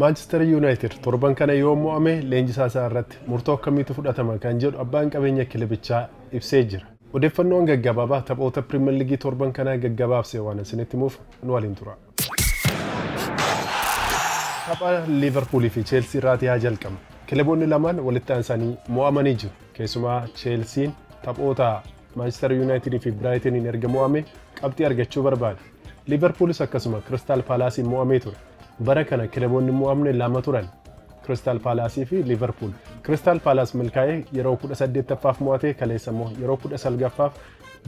Maanchister Yuunaayitid torban kana yoo mo'ame leenjisaa isaa irratti murtoo akkamiitu fudhatama kan jedhu abbaan qabeenya kilabichaa ibsee jira. Odeeffannoon gaggabaabaa taphoota Pirimeer Liigii torban kanaa gaggabaabsee waan isinitti himuuf nu waliin tura. Tapha Liivarpuulii fi Cheelsii irraatii haa jalqabnu. Kilaboonni lamaan walitti aansanii mo'amanii jiru. Keessumaa Cheelsiin taphoota Maanchister Yuunaayitidii fi Biraayitaniin erga mo'ame qabxii argachuu barbaada. Liivarpuulis akkasuma Kiristaal Paalaasiin mo'amee ture. Bara kana kilaboonni mo'amne lama turan. Kiristaal Paalaasii fi Liivarpuul. Kiristaal Paalaas milkaa'ee yeroo 18ffaaf mo'atee, kaleessa immoo yeroo 19ffaaf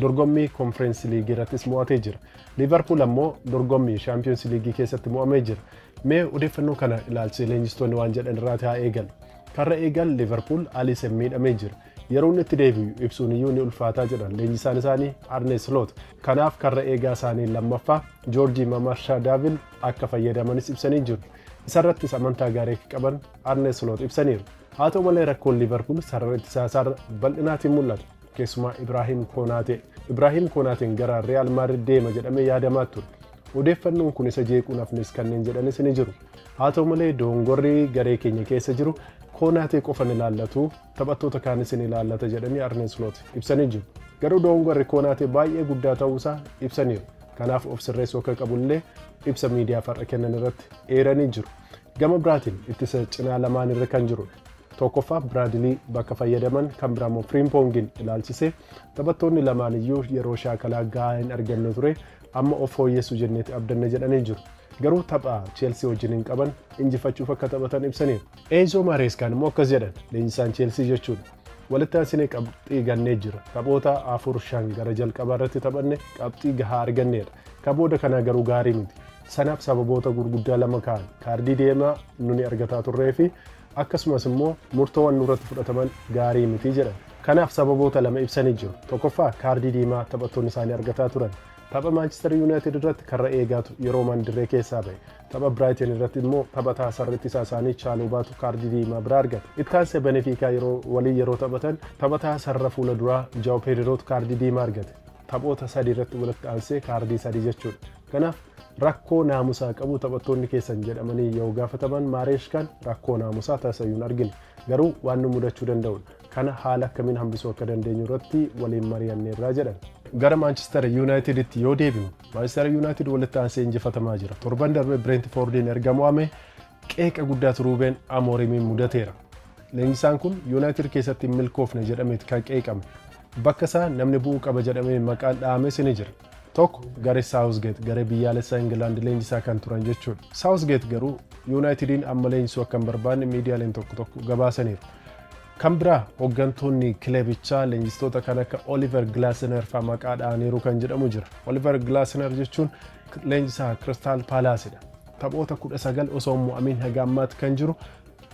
dorgommii Konfereensi Liigii irrattis mo'atee jira. Liivarpuul ammoo dorgommii Shaampiyoons Liigii keessatti mo'amee jira. Mee odeeffannoo kana ilaalchisee leenjistoonni waan jedhan irraa haa eegalu. Karra eegal Liivarpuul Aliseen miidhamee jira. Yeroo inni itti deebi'u ibsuun iyyuu ni ulfaataa jedhan leenjisaan isaanii Arne Slot. Kanaaf karra eegaa isaanii lammaffaa Joorjii Mamarsha-Daavil akka fayyadamanis ibsanii jiru. Isarrattis amantaa gaarii akka qaban Arne Slot ibsaniiru. Haa ta'u malee rakkoon Liivarpuul sarara ittisaa isaa bal'inaatiin mul'ata. Keessumaa Ibraahim Koonaatee. Ibraahim Koonaateen gara Real Madrid deema jedhamee yaadamaa ture. Odeeffannoon kun isa jeequun hafnes kanneen jedhanis ni jiru. Haa ta'u malee dogongorri garee keenya keessa jiru Koonaatee qofa ni ilaallatu, taphattoota kaanis ni ilaallata jedhanii Arne Slot ibsanii jiru. Garuu dogongorri Koonaatee baay'ee guddaa ta'uusaa ibsaniiru. Kanaaf of sirreessuu akka qabullee ibsa miidiyaaf har'a kennan irratti eeranii jiru. Gama biraatiin ittisa cinaa lamaan irra kan jirudha. Tokkoffaa Biraadilii bakka fayyadaman, kan biraa immoo Firiimpoongiin ilaalchisee taphattoonni lamaan iyyuu yeroo shaakalaa gahaa hin arganne ture, amma of fooyyessu jenneeti abdanne jedhanii jiru. Garuu tapha Cheelsii wajjin hin qaban injifachuuf akka taphatan ibsaniiru. Eenzoo Maareeskaan immoo akkas jedhan, leenjisaan Cheelsii jechuudha. Walitti aansinee qabxii gannee jira. Taphoota 4-5 gara jalqabaa irratti taphanne qabxii gahaa arganneerra. Kan booda kanaa garuu gaarii miti. Sanaaf sababoota gurguddaa lama ka'an. Kaardii deemaa nuni argataa turree fi akkasumas immoo murtoowwan nurratti fudhataman gaarii miti jedhan. Kanaaf sababoota lama ibsanii jiru. Tokkoffaa kaardii diimaa taphattoonni isaanii argataa turan. Tapha Maanchister Yuunaayitid irratti karra eegaatu yeroo mandirree keessaa ba'e. Tapha Biraayiten irratti immoo taphataa sarritti isaa isaanii Chaalubaatu kaardii diimaa biraa argate. Itti aansee Benefiikaa yeroo waliin yeroo taphatan taphataa sarara fuula duraa Jaaw Peediroot kaardii diimaa argate. Taphoota sadii irratti walitti aansee kaardii sadii jechuudha. Kanaaf rakkoo naamusaa qabu taphattoonni keessan jedhamanii yoo gaafataman Maareeshkaan rakkoo naamusaa taasisayyuu hin argine. Garuu waan nu mudachuu danda'udha. Kana haala akkamiin hambisuu akka dandeenyu irratti waliin mari'anneerraa jedhan. Gara Maanchister Yuunaayitiditti yoo deebinu, Maanchister Yuunaayitid walitti aansee injifatamaa jira. Torban darbe Bireentifoordiin erga mo'ame qeeqa guddaatu Ruubeen Amoorimiin mudateera. Leenjisaan kun Yuunaayitid keessatti hin milkoofne jedhameeti kan qeeqame. Bakka isaa namni bu'uu qaba jedhamee maqaan dhahames ni jira. Tokko garee Saawuzgeet, garee biyyaalessaa Ingilaand leenjisaa kan turan jechuudha. Saawuzgeet garuu Yuunaayitidiin amma leenjisuu akka hin barbaanne miidiyaaleen tokko tokko gabaasaniiru. Kan biraa hooggantoonni kilabichaa leenjistoota kan akka Oliver Glasner fa'aa maqaa dhahaniiru kan jedhamu jira. Oliver Glasner jechuun leenjisaa Kiristaal Paalaasidha. Taphoota 19 osoo hin mo'amin haga ammaatti kan jiru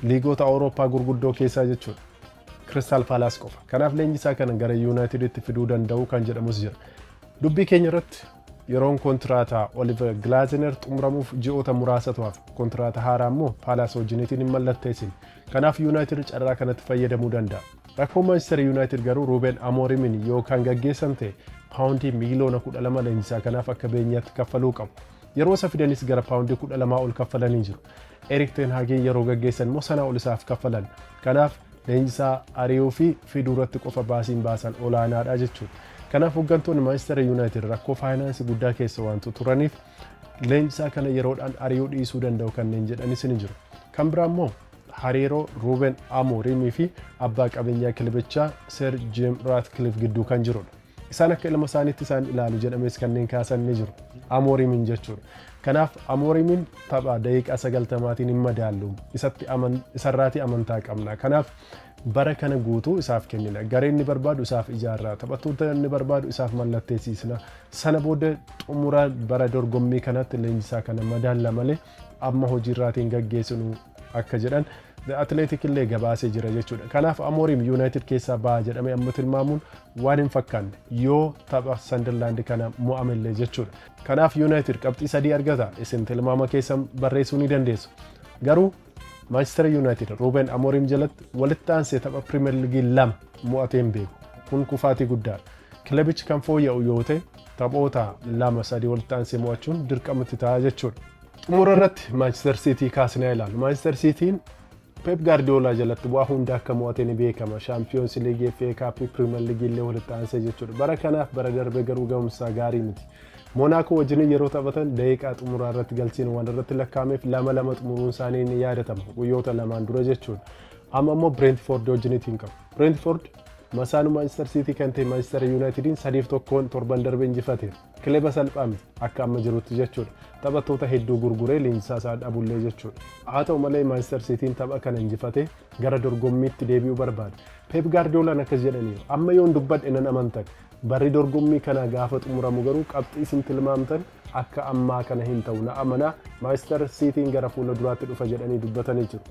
liigota Awurooppaa gurguddoo keessaa jechuudha. Kiristaal Paalaas qofa. Kanaaf leenjisaa kana gara Yuunaayitiditti fiduu danda'u kan jedhamus jira. Dubbii keenya irratti yeroon kontiraataa Oliver Glasner xumuramuuf ji'oota muraasatu hafa. Kontiraata haaraa immoo Paalaas wajjiniitiin hin mallatteessine. Kanaaf Yuunaayitid carraa kanatti fayyadamuu danda'a. Rakkoo Maanchister Yuunaayitid garuu Ruubeen Amoorimiin yoo kan gaggeessan ta'e paawundii miiliyoona 12 leenjisaa kanaaf akka beenyaatti kaffaluu qabu. Yeroo isa fidanis gara paawundii 12 ol kaffalanii jiru. Erik ten Haagiin yeroo gaggeessan immoo sanaa ol isaaf kaffalan. Kanaaf leenjisaa ari'uu fi fiduu irratti qofa baasiin baasan olaanaadha jechuudha. Kanaaf hooggantoonni Maanchister Yuunaayitid rakkoo faayinaansii guddaa keessa waan turaniif leenjisaa kana yeroodhaan ari'uu dhiisuu danda'u kanneen jedhanis ni jiru. Kan biraa immoo hariiroo Ruuben Amoorimii fi abbaa qabeenyaa kilabichaa Sir Jim Ratcliffe gidduu kan jirudha. Isaan akka ilma isaaniitti isaan ilaalu jedhamees kanneen kaasan ni jiru. Amoorimiin jechuudha. Kanaaf Amoorimiin tapha daqiiqaa 90 hin madaallu. Isarraatii amantaa qabna. Kanaaf bara kana guutuu isaaf kennina. Garee inni barbaadu isaaf ijaarra. Taphattoota inni barbaadu isaaf mallatteessisna. Sana booda xumura bara dorgommii kanatti leenjisaa kana madaalla malee amma hojiirraatiin gaggeessinu akka jedhan The Athletic illee gabaasee jira jechuudha. Kanaaf Amooriim Yuunaayitid keessaa ba'a jedhamee amma tilmaamuun waan hin fakkaanne yoo tapha Sanderlaand kana mo'amellee jechuudha. Kanaaf Yuunaayitid qabxii 3 argata. Isin tilmaama keessan barreessuu ni dandeessu. Garuu Maanchister Yuunaayitid Ruuben Amooriim jalatti walitti aansee tapha Pirimeer Liigii 2 mo'atee hin beeku. Kun kufaatii guddaadha. Kilabichi kan fooyya'u yoo ta'e taphoota 2-3 walitti aansee mo'achuun dirqamatti ta'a jechuudha. Xumura irratti Maanchister Siitii kaasnee ilaalu. Maanchister Siitiin Pep Gaardiyoolaa jalatti bu'aa hunda akka mo'ate ni beekama. Shaampiyoons Liigii, FA Kaappii, Piriimeer Liigii illee walitti aansee jechuudha. Bara kanaaf bara darbe garuu ga'umsa gaarii miti. Moonaakoo wajjin yeroo taphatan daqiiqaa xumuraa irratti galchiin waan irratti lakkaa'ameef 2-2 xumuruun isaanii ni yaadatama guyyoota lamaan dura jechuudha. Amma immoo Brentford wajjiniitiin qabu. Brentford masaanuu Maanchister Siitii kan ta'e Maanchister Yuunaayitediin 3-1 torban darbe injifateera. Kilaba salphaa miti akka amma jirutti jechuudha. Taphattoota hedduu gurguree leenjisaa isaa dhabullee jechuudha. Haa ta'u malee Maanchister Siitiin tapha kana injifatee gara dorgommiitti deebi'uu barbaada. Pep Gaardiyoolaan akkas jedhaniiru. Amma yoon dubbadhe nan amantan. Barri dorgommii kana gaafa xumuramu garuu qabxii isin tilmaamtan akka ammaa kana hin ta'u na amanaa Maanchister Siitiin gara fuula duraatti dhufa jedhanii dubbatanii jiru.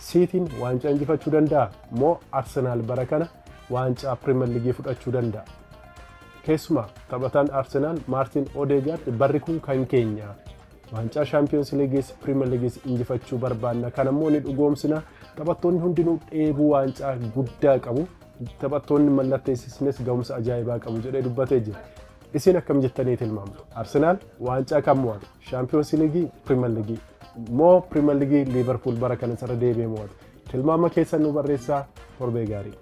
Siitiin waancaa injifachuu danda'a moo Arsenaal bara kana waancaa Piriimeer Liigii fudhachuu danda'a? Keessumaa taphataan Arsenaal Maartin Odeegaard barri kun kan keenya. Waancaa Shaampiyoons Liigiis Piriimeer Liigiis injifachuu barbaanna. Kanammoo ni dhugoomsina. Taphattoonni hundinuu dheebuu waancaa guddaa qabu. Taphattoonni mallatteessisnes ga'umsa ajaa'ibaa qabu jedhee dubbatee jira. Isin akkam jettanii tilmaamtu? Arsenaal waancaa kam mo'ata? Shaampiyoons Liigii, Piriimeer Liigii moo Piriimeer Liigii Liiverpuul bara kana sarara deebi'ee mo'ata? Tilmaama keessan nu barreessaa torbee gaarii.